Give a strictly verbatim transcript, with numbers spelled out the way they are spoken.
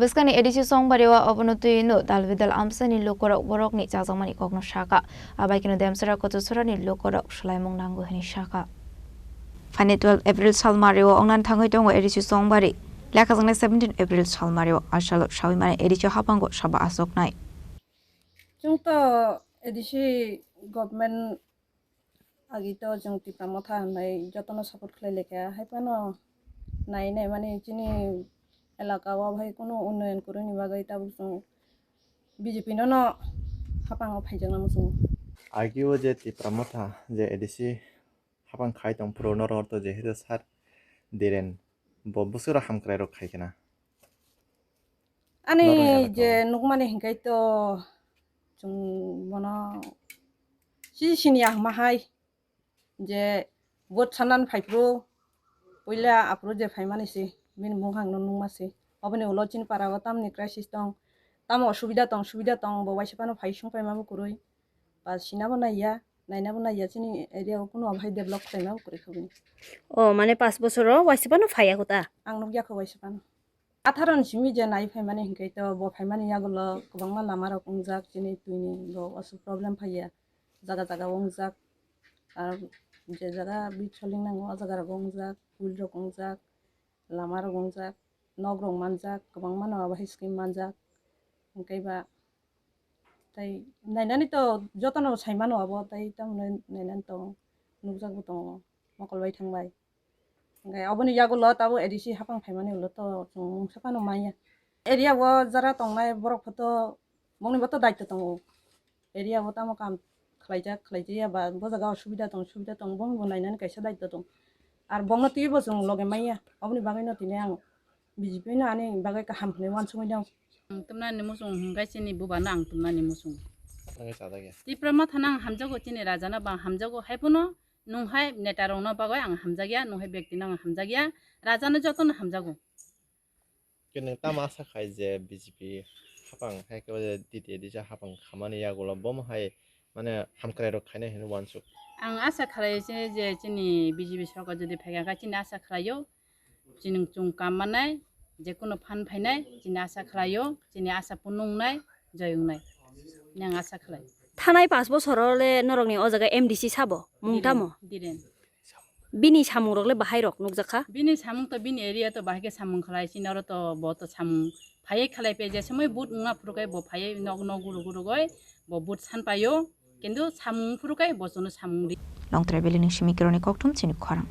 Bwskangni A D C chongbari o obono twi no dal bidal amchaini lukurok borokni chajakmani kokno sakha. Abai kheno Demsara Kochusorani lukurok swlaimung nango hwnwi sakha. Phaini twelve April salmari o ongnan thangwi tongo A D C chongbari. Lekhajaknai seventeen April salmari o asalo sawi mani A D C hapango saba achuknai. Chwng to A D C government agi to chwng Tipra Motha hwnwi jotono support khlai laikha, hai phano nai nai mani chini elaka o bahai kunu unnoyon kwrwini bagwi tabuk chwng B J P no no hapango phaijakna muchungo. Agi o je Tipra Motha je A D C hapang khai tong phuru norok to jehetu sir Dhiren bo bwswk rok hamkrai rok khai khna. Ani norok elaka je o nukmani hinkhai to chwng bono si sini ahma hai je vote sanan phaiphuru puila aphuru je phaimani si bini mung hangno nukma si oboni ulo chini para o tamni crisis tong tamo osubida tong subida tong bo waisa phano phai sung paima bo kwrwi. Ba sinabo naiya, nainabo naiya, chini area o kunu obo hai develop khlaima bo kwrwi kha bini. O, mane, panch bochor o waisa phano phaiya kho ta? Ang nukya kho waisa phano. Atharo ni simi je nai phaimani hinkhai to bo phaimani yagulo kwbangma lama rok wngjak, chini twini bo oso problem phaiya, jaga jaga wngjak. Ar je jaga bit soling nango, o jaga rok wngjak, pool rok wngjak, lama rok wngjak, nok rok manjak, kwbangma no obo hai scheme manjak. Hinkhai ba Tei nainani to jotono sai mano abo, tei tamoni nainani to nukjakbo tongo, mokol bai thangbai. Hingke aboni yagulo tabo A D C hapang phaimani ulo to chwng mungsa phano manya. Area o jara tongnai borok photo bongni bo to daityo tongo. Area o tamo kam khlaijak khlaijaya ba bo jaga o subida tong subida tong bongni bo nainani kaisa daityo tong. Ar bongno twibo chwng loge manya, aboni bagwi no tini ang B J P no ani bagwi kaham hwnwi uansugwi no. Ang tumnani muchung hwnkhe chini bubano ang tumnani muchung. Hwnkhe chajak ya. Tipra Mothano ang hamjago, chini rajano bo ang hamjago, hai phano nwng hai neta rokno bagwi ang hamjakya, nwng hai bektino ang hamjakya, rajano jotono hamjago. Khe nwng tamo asa khai je B J P hapang hai khe D T A D C hapang khamani yagulo bomo hai mane hamkrai rok khainai hinwi uansuk. Ang asa khlai se je chini B J P sorkar jodi phaikha khe chini asa khlaio. Chini chwng kam manai, je kuno phan phainai, chini asa khlaio, chini asa punung nai, joyung nai. Nang asa khlai. Thanai panch bochor o le norokni o jaga M D C sabo, mung tamo? Dhiren. Bini samung rok le bahai rok nukjak kha? Bini samung to bini area to bahai khe samung khlai, chini oro to bo to samung phaiwi khlai pe je somoi but wngna phuru khe bo phaiwi nok nok guru guru goi bo but san paio, kintu samung phuru khe bo chwngno samung ri. Longtrai Valley ni simi kironi kokthum chini khorang.